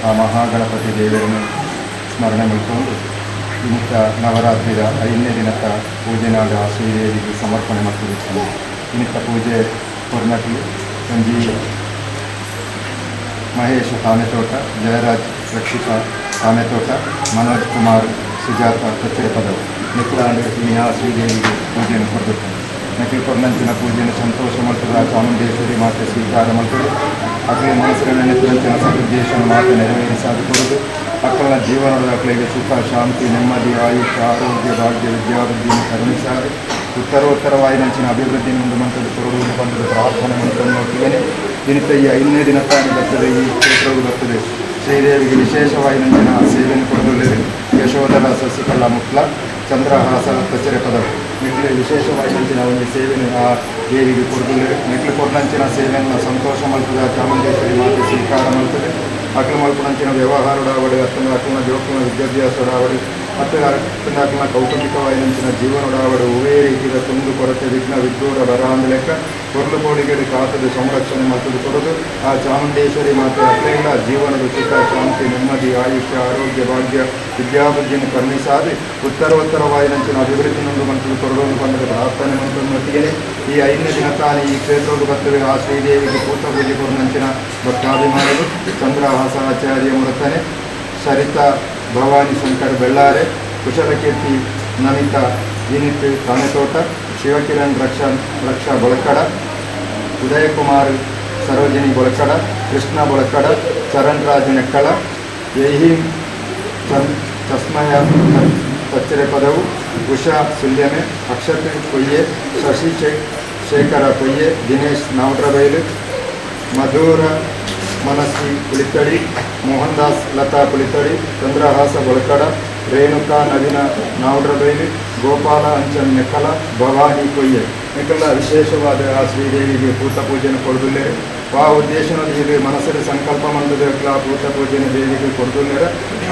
ಆ ಮಹಾಗಣಪತಿ ದೇವರನ್ನು ಸ್ಮರಣೆ ಮಾಡಿಕೊಂಡು ಇನ್ನಿತ ನವರಾತ್ರಿಯ 5ನೇ ದಿನದ ಪೂಜೆನಾದ ಆ ಶ್ರೀದೇವಿಗೆ ಸಮರ್ಪಣೆ ಮಾಡ್ತಿರ್ತಾನೆ. ಇನ್ನಿತ ಪೂಜೆ ಕೊರ್ನಕಿ ಒಂಜಿ ಮಹೇಶ್ ತಾನೆತೋಟ, ಜಯರಾಜ್ ರಕ್ಷಿತಾ ತಾನೆತೋಟ, ಮನೋಜ್ ಕುಮಾರ್ ಸುಜಾತ ಕಚ್ಚರೆ ಪದವು ನಿಕ್ಕಲಾಂಡ್ ಇನಿ ಆ ಶ್ರೀದೇವಿಗೆ ಪೂಜೆಯನ್ನು ಕೊಡ್ತಿರ್ತಾನೆ. ನಕಲಿ ಕೊರ್ನಂಚಿನ ಪೂಜೆಯನ್ನು ಸಂತೋಷ ಮಾಡ್ತದೆ. ಆ ಚಾಮುಂಡೇಶ್ವರಿ ಮಾತೆ ಸ್ವೀಕಾರ ಮಾಡ್ತದೆ. ಅಕ್ಕಳ ಮನಸ್ಸಿನ ನೆನಪಿನಂಚಿನ ಸದುದ್ದೇಶನ ಮಾತೆ ನೆರವೇರಿಸಾದು ಕೊಡೋದು. ಅಕ್ಕಳ ಜೀವನದ ಅಕ್ಕಳಿಗೆ ಸುಖ, ಶಾಂತಿ, ನೆಮ್ಮದಿ, ಆಯುಷ್ಯ, ಆರೋಗ್ಯ, ಭಾಗ್ಯ, ವಿದ್ಯಾಬುದ್ಧಿಯನ್ನು ಕರುಣಿಸಾದೆ ಉತ್ತರೋತ್ತರವಾಯಿನಂಚಿನ ಅಭಿವೃದ್ಧಿ ಮುಂದೆ ಮಂತದ್ದು ಕೊರಡು ಬಂದದ್ದು ಪ್ರಾರ್ಥನೆ ಮಂತ್ರವನ್ನು ಒಟ್ಟಿಗೆ ದಿನದ ಈ 5ನೇ ದಿನ ತಾನೇ ಬರ್ತದೆ. ಈ ಕ್ಷೇತ್ರವು ಬರ್ತದೆ. ಶ್ರೀದೇವಿಗೆ ವಿಶೇಷವಾಯಿನಂಚಿನ ಸೇವೆಯನ್ನು ಕೊಡದುಳ್ಳೇರು ಯಶೋಧರ ಸಸಿಕಲಾ ಮುಟ್ಲ, ಚಂದ್ರಹಾಸ ಕಚರೆ ಪದವು ಮೆಟ್ಲು ವಿಶೇಷವಾಯಿನಂಚಿನ ಒಂದು ಸೇವೆಯನ್ನು ಆ ದೇವಿಗೆ ಕೊಡದುಳ್ಳೇರು. ಮೆಟ್ಲು ಕೊಡನಂಚಿನ ಸೇವೆಯನ್ನು ಸಂತೋಷ ಮಲ್ತದೆ. ಚಾಮುಂಡೇಶ್ವರಿ ಮಾತೆ ಸ್ವೀಕಾರ ಮಲ್ತದೆ. ಅಕ್ಲ ಮಲ್ಪುನಂಚಿನ ವ್ಯವಹಾರಡಾವಡಿ ಅತ್ತನ ಅಕ್ಲನ ಜೋಕ್ಲನ ವಿದ್ಯಾಭ್ಯಾಸಡಾವಡಿ ಮತ್ತು ಅಕ್ಕನ ಅಕ್ಲನ ಕೌಟುಂಬಿಕವಾಯಿನಂಚಿನ ಜೀವನಡಾವಡಿ ಹೂವೇ ರೀತಿಯ ಕುಂದು ಕೊರತೆ ವಿಘ್ನ ವಿಡ್ಡೂರ ಬರಾಂದ ಲೆಕ್ಕ ಕೊರ್ಲು ಕೋಡಿಗಡಿ ಕಾತದು ಸಂರಕ್ಷಣೆ ಮಲ್ತದು ಕೊಡದು. ಆ ಚಾಮುಂಡೇಶ್ವರಿ ಮಾತೆ ಅಕ್ಲೆಗಳ ಜೀವನದ ಸುಖ, ಶಾಂತಿ, ನೆಮ್ಮದಿ, ಆಯುಷ್ಯ, ಆರೋಗ್ಯ, ಭಾಗ್ಯ, ವಿದ್ಯಾಬುದ್ಧಿಯನ್ನು ಕರುಣಿಸಾದೆ ಉತ್ತರೋತ್ತರವಾಯಿನಂಚಿನ ಅಭಿವೃದ್ಧಿ ಮಂತದ್ದು ಕೊರಡು ಬಂದರೆ ಪ್ರಾರ್ಥನೆ ಮಂತ್ರನೊಟ್ಟಿಗೆ ಈ 5ನೇ ದಿನ ತಾನೇ ಈ ಕ್ಷೇತ್ರವು ಬರ್ತವೆ. ಆ ಶ್ರೀದೇವಿಗೆ ಪೂತ ಪೂಜೆ ಕೊರನಂಚಿನ ಭಕ್ತಾಭಿಮಾನಿಗಳು ಚಂದ್ರಹಾಸ ಆಚಾರ್ಯ ಮುರತನೆ, ಸರಿತಾ ಭವಾನಿ ಶಂಕರ್ ಬೆಳ್ಳಾರೆ, ಕುಶಲಕೀರ್ತಿ ನಮಿತಾ ವಿನಿತ್ ತಾನೆತೋಟ, ಶಿವಕಿರಣ್ ರಕ್ಷಾ ರಕ್ಷಾ ಬೊಳಕಡ, ಉದಯಕುಮಾರ್ ಸರೋಜಿನಿ ಬೊಳಕಡ, ಕೃಷ್ಣ ಬೊಳಕಡ, ಚರಣ್ ರಾಜ್ ನೆಕ್ಕಳ, ಯಹೀಂ ಚಂದ್ ಚಸ್ಮಯ ತಚ್ಚರೆ ಪದವು, ಉಷಾ ಸುಲ್ಯಮೆ, ಅಕ್ಷತ್ ಕೊಯ್ಯೆ, ಶಶಿ ಶೇಖರ ಕೊಯ್ಯೆ, ದಿನೇಶ್ ನಾವಟ್ರಬೈಲು, ಮಧುರ ಮನಸ್ವಿ ಪುಳಿತಡಿ, ಮೋಹನ್ ದಾಸ್ ಲತಾ ಪುಳಿತಡಿ, ಚಂದ್ರಹಾಸ ಬೊಳಕಡ, ರೇಣುಕಾ ನವೀನ ನಾವಡ್ರಬೈಲು, ಗೋಪಾಲ ಅಂಚನ್ ನೆಕ್ಕಲ, ಭವಾನಿ ಕೊಯ್ಯೆ ನೆಕ್ಕಲ ವಿಶೇಷವಾದ ಆ ಶ್ರೀದೇವಿಗೆ ಪೂತ ಪೂಜೆಯನ್ನು ಕೊಡುದಿಲ್ಲೇರು. ಆ ಉದ್ದೇಶನ ಇದು ಮನಸ್ಸಿನ ಸಂಕಲ್ಪ ಮಂದದ ಅಕ್ಲ ಪೂತ ಪೂಜೆನ ದೇವಿಗೆ ಕೊಡುದಿಲ್ಲೇರ.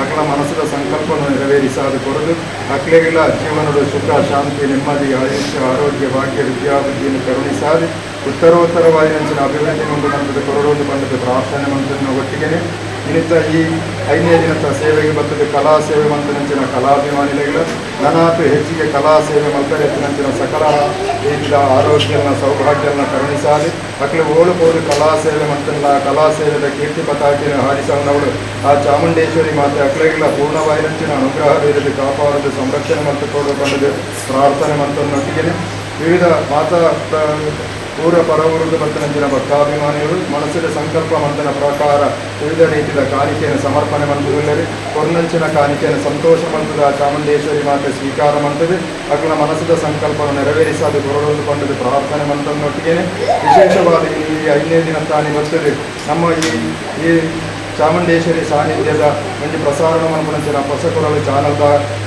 ಅಕ್ಲ ಮನಸ್ಸಿನ ಸಂಕಲ್ಪವನ್ನು ನೆರವೇರಿಸಾದು ಕೊಡದು. ಅಕ್ಲೆಗಳ ಜೀವನದ ಸುಖ, ಶಾಂತಿ, ನೆಮ್ಮದಿ, ಆಯುಷ್ಯ, ಆರೋಗ್ಯ, ಭಾಗ್ಯ, ವಿದ್ಯಾಬುದ್ಧಿಯನ್ನು ಕರುಣಿಸಾದಿ ಉತ್ತರೋತ್ತರವಾಯಿನಂಚಿನ ಅಭಿವೃದ್ಧಿ ಉಂಟು ಮಂತದ ಕೊರಡೊಂದು ಬಂದದ್ದು ಪ್ರಾರ್ಥನೆ ಮಂತ್ರನ ಒಟ್ಟಿಗೆ ಇನ್ನಿತ ಈ 5ನೇ ದಿನದ ಸೇವೆಗೆ ಬರ್ತದೆ. ಕಲಾ ಸೇವೆ ಮಂತನಂಚಿನ ಕಲಾಭಿಮಾನಿಗಳು ನನಾತು ಹೆಚ್ಚಿಗೆ ಕಲಾ ಸೇವೆ ಮಲ್ಪರೆ ಎತ್ತಿನಂಚಿನ ಸಕಲ ರೀತಿಯ ಆರೋಗ್ಯನ ಸೌಭಾಗ್ಯನ ಕರುಣಿಸಾದಿ ಅಕ್ಲು ಓಳು ಕೋಲು ಕಲಾ ಸೇವೆ ಮಂತಲ್ಲ ಕಲಾ ಸೇವೆದ ಕೀರ್ತಿ ಪತಾಕಿನ ಹಾರಿಸವನವಳು ಆ ಚಾಮುಂಡೇಶ್ವರಿ ಮಾತೆ ಅಕ್ಲೆಗಳ ಪೂರ್ಣವಾಯಿನಂಚಿನ ಅನುಗ್ರಹ ಬೀರದು ಕಾಪಾಡದು ಸಂರಕ್ಷಣೆ ಮಂತು ಕೊಡು ಬಂದದ್ದು ಪ್ರಾರ್ಥನೆ ಮಂತನೊಟ್ಟಿಗೆ ವಿವಿಧ ಮಾತಾ ಊರ ಪರವೂರದ ಬರ್ತನಂಚಿನ ಭಕ್ತಾಭಿಮಾನಿಗಳು ಮನಸ್ಸಿನ ಸಂಕಲ್ಪ ಮಂತನ ಪ್ರಕಾರ ವಿವಿಧ ರೀತಿಯ ಕಾಣಿಕೆಯನ್ನು ಸಮರ್ಪಣೆ ಮಂತುವುದಿಲ್ಲದೆ ಕೊರ್ನಂಚಿನ ಕಾಣಿಕೆಯನ್ನು ಸಂತೋಷ ಮಂತದ ಚಾಮುಂಡೇಶ್ವರಿ ಮಾತೆ ಸ್ವೀಕಾರ ಮಂತದೆ. ಅಕ್ಲ ಮನಸ್ಸಿನ ಸಂಕಲ್ಪವನ್ನು ನೆರವೇರಿಸಾದು ಕೊರಡೊಂದು ಕೊಂಡದ್ದು ಪ್ರಾರ್ಥನೆ ಮಂತನೊಟ್ಟಿಗೆ ವಿಶೇಷವಾದ ಈ 5ನೇ ದಿನ ತಾನೇ ಬರ್ತದೆ. ನಮ್ಮ ಈ ಈ ಚಾಮುಂಡೇಶ್ವರಿ ಸಾನ್ನಿಧ್ಯದ ಒಂಜಿ ಪ್ರಸಾರಣ ಮನ್ಪುನಂಚಿನ ಹೊಸಕೊರಳು ಚಾನಲ್ದ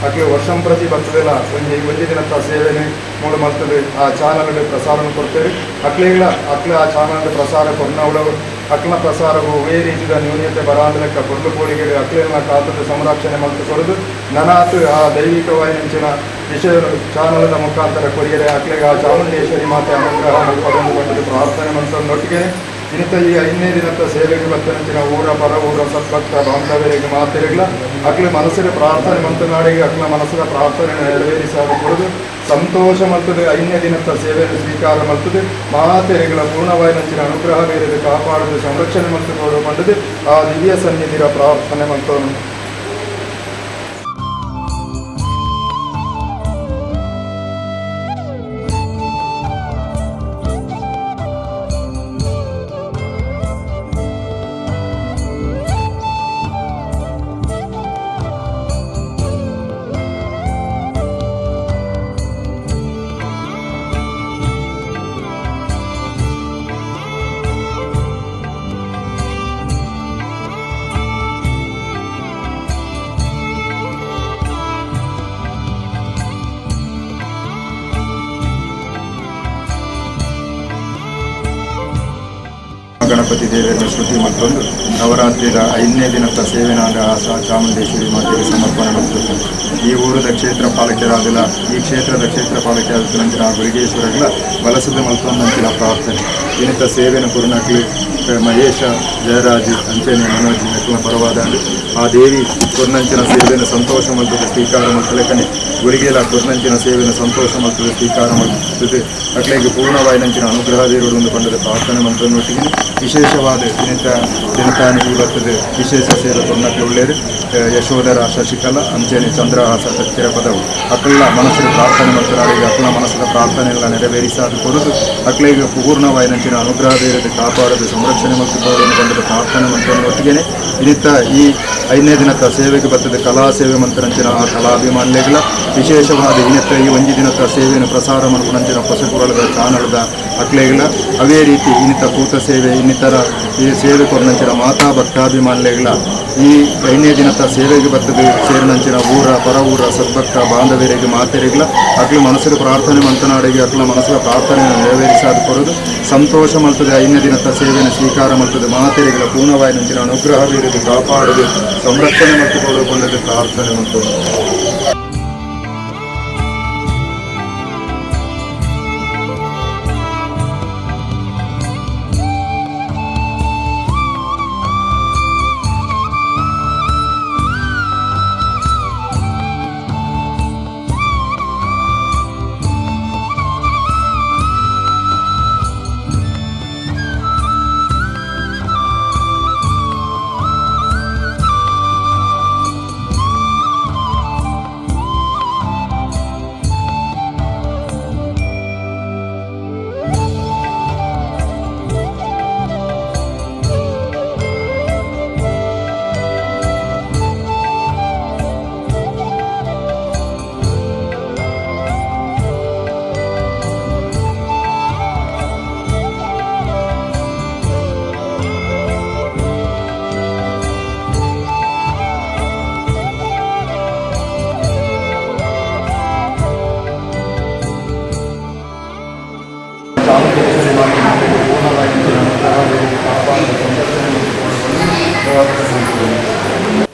ಅಕ್ಲು ವರ್ಷಂ ಪ್ರತಿ ಬರ್ತದಿಲ್ಲ. ಒಂಜಿ ಒಂಜಿ ದಿನದ ಸೇವೆನೆ ಮೂಡು ಮಲ್ತದೆ. ಆ ಚಾನಲ್ ಪ್ರಸಾರಣ ಕೊಡ್ತೇವೆ. ಅಕ್ಲೆಗಳ ಅಕ್ಲ ಆ ಚಾನಲ್ ಪ್ರಸಾರ ಕೊರ್ನವಳು ಅಕ್ಲ ಪ್ರಸಾರವು ವೇ ರೀತಿಯ ನ್ಯೂನ್ಯತೆ ಬರಾಂದ ಲೆಕ್ಕ ಕೊರ್ಲು ಕೋಳಿಗೆ ಅಕ್ಲೆನ ಕಾತದ ಸಂರಕ್ಷಣೆ ಮಲ್ತು ಕೊರದು ನನಾತು ಆ ದೈವಿಕವಾಯಿನಂಚಿನ ವಿಷಯ ಚಾನಲದ ಮುಖಾಂತರ ಕೊರಿಯರೆ ಅಕ್ಲೆಗೆ ಆ ಚಾಮುಂಡೇಶ್ವರಿ ಮಾತೆ ಅನುಗ್ರಹ ಮಲ್ಪದೊಂದು ಬಂದದ್ದು ಪ್ರಾರ್ಥನೆ ಮಂತ್ರನೊಟ್ಟಿಗೆ ಇನ್ನಿತ ಈ 5ನೇ ದಿನದ ಸೇವೆಗೆ ಬರ್ತನಂಚಿನ ಊರ ಪರ ಊರ ಸದ್ಭಕ್ತ ಬಾಂಧವರಿಗೆ ಮಾತೆರಿಗಳ ಅಕ್ಲ ಮನಸ್ಸಿನ ಪ್ರಾರ್ಥನೆ ಮಂತನಾಡಿಗೆ ಅಕ್ಲ ಮನಸ್ಸಿನ ಪ್ರಾರ್ಥನೆ ನೆರವೇರಿಸಾದ ಕೊಡದು ಸಂತೋಷ ಮಲ್ತದೆ. 5ನೇ ದಿನದ ಸೇವೆಯನ್ನು ಸ್ವೀಕಾರ ಮಲ್ತದೆ. ಮಾತೆರಿಗಳ ಪೂರ್ಣವಾಯಿನಂಚಿನ ಅನುಗ್ರಹ ಬೇರೆದು ಕಾಪಾಡದು ಸಂರಕ್ಷಣೆ ಮಂತು ಕೊಡು ಬಂದது ಆ ದಿವ್ಯ ಸನ್ನಿಧಿರ ಪ್ರಾರ್ಥನೆ ಮಂತನು. ಗಣಪತಿ ದೇವರನ್ನ ಶ್ರುತಿ ಮತ್ತೊಂದು ನವರಾತ್ರಿದ ಐದನೇ ದಿನದ ಸೇವೆನಾದ ಆ ಚಾಮುಂಡೇಶ್ವರಿ ಮಾತೆಗೆ ಸಮರ್ಪಣೆ ಮಾಡ್ತದೆ. ಈ ಊರದ ಕ್ಷೇತ್ರ ಪಾಲಕರಾದಿಲ್ಲ, ಈ ಕ್ಷೇತ್ರದ ಕ್ಷೇತ್ರ ಪಾಲಕರಾದ ನಂತರ ಗುರಿಗೇಶ್ವರಗಳ ಬಲಸದ ಮಲ್ತೊಂದಂಚಿನ ಪ್ರಾರ್ಥನೆ. ಇನಿತ ಸೇವೆನ ಕುರುನಕ್ಲಿ ಮಹೇಶ, ಜಯರಾಜ್, ಅಂಚನೆ ಮನೋಜ್ ಮೆಕ್ಕಲ ಪರವಾದ ಆ ದೇವಿ ಕುರ್ನಂಚಿನ ಸೇವೆನ ಸಂತೋಷ ಮಲ್ತದ ಸ್ವೀಕಾರ ಮಲ್ತಲೆಕನೆ ಗುರಿಗೆಲ ಕುರ್ನಂಚಿನ ಸೇವೆನ ಸಂತೋಷ ಮಲ್ತದ ಸ್ವೀಕಾರ ಮಲ್ತದೆ. ಅಕ್ಲೆಗೆ ಪೂರ್ಣವಾಯಿನಂಚಿನ ಅನುಗ್ರಹ ದೇವರು ಒಂದು ಪಂಡದ ಪ್ರಾರ್ಥನೆ ಮಂತ್ರನೊಟ್ಟಿಗೆ ವಿಶೇಷವಾದ ದಿನತ ದಿನತಾನೆ ಇವತ್ತದ ವಿಶೇಷ ಸೇವೆ ಕೊರ್ನಕ್ಲೆ ಉಳ್ಳೇರು ಯಶೋಧರ, ಶಶಿಕಲಾ, ಅಂಚನೆ ಚಂದ್ರಹಾಸ ತತ್ತಿರ ಪದವು. ಅಕ್ಕಳ ಮನಸ್ಸಿನ ಪ್ರಾರ್ಥನೆ ಮಂತ್ರಾಳಿಗೆ ಅಕ್ಕಳ ಮನಸ್ಸಿನ ಪ್ರಾರ್ಥನೆ ಎಲ್ಲ ನೆರವೇರಿಸಾದ ಕೊರದು ಅಕ್ಲೆಗೆ ಪೂರ್ಣವಾಯಿನಂಚಿನ ಅನುಗ್ರಹ ದೇವತೆ ಕಾಪಾಡೋದು, ಸಂರಕ್ಷಣೆ ಮತ್ತು ಪಂಡದ ಪ್ರಾರ್ಥನೆ ಮಂತ್ರನೊಟ್ಟಿಗೆ ಇನ್ನಿತ ಈ ಐದನೇ ದಿನದ ಸೇವೆಗೆ ಬರ್ತದೆ ಕಲಾ ಸೇವೆ ಮಂತ್ರಂಚಿನ ಆ ಕಲಾಭಿಮಾನಿಗಳ ವಿಶೇಷವಾದ ಇನ್ನಿತ ಈ ಒಂಜಿ ದಿನದ ಸೇವೆಯನ್ನು ಪ್ರಸಾರ ಮನ್ಪುನಂಚಿನ ಪೊಸಪುರಳದ ಚಾನಲ್ದ ಅಕ್ಲೆಗಳ, ಅದೇ ರೀತಿ ಇನ್ನಿತ ಪೂತ ಸೇವೆ ಇನ್ನಿತರ ಈ ಸೇವೆ ಕೊರ್ನಂಚಿನ ಮಾತಾ ಭಕ್ತಾಭಿಮಾನಿಗಳ, ಈ ಐದನೇ ದಿನದ ಸೇವೆಗೆ ಬರ್ತದೆ ಸೇರಿನಂಚಿನ ಊರ ಪರ ಊರ ಸದ್ಭಕ್ತ ಬಾಂಧವರಿಗೆ ಮಾತೆರಿಗಳ ಅಕ್ಲು ಮನಸ್ಸಿನ ಪ್ರಾರ್ಥನೆ ಮಂತನಾಡಿಗೆ ಅಕ್ಲ ಮನಸ್ಸಿನ ಪ್ರಾರ್ಥನೆಯನ್ನು ನೆರವೇರಿಸಾದ ಕೊರದು ಸಂತೋಷ ಮಲ್ತದೆ. ಐದನೇ ದಿನದ ಸೇವೆಯನ್ನು ಸ್ವೀಕಾರ ಮಲ್ತದೆ. ಮಾತೆರಿಗಳ ಪೂರ್ಣವಾಯಿನಂಚಿನ ಅನುಗ್ರಹ ಬೀರದು, ಕಾಪಾಡದು, ಸಂರಕ್ಷಣೆ ಮತ್ತು ಕೊಡೋದು ಪ್ರಾರ್ಥನೆ ಮತ್ತು ಚಾಮುಂಡೇಶ್ವರಿ ಮಾತೆ ಪೂರ್ಣವಾಗಿ ಅನುಗ್ರಹ ಕಾಪಾಡಲು, ಸಂರಕ್ಷಣೆ ಮತ್ತು ಪ್ರಾರ್ಥನೆ.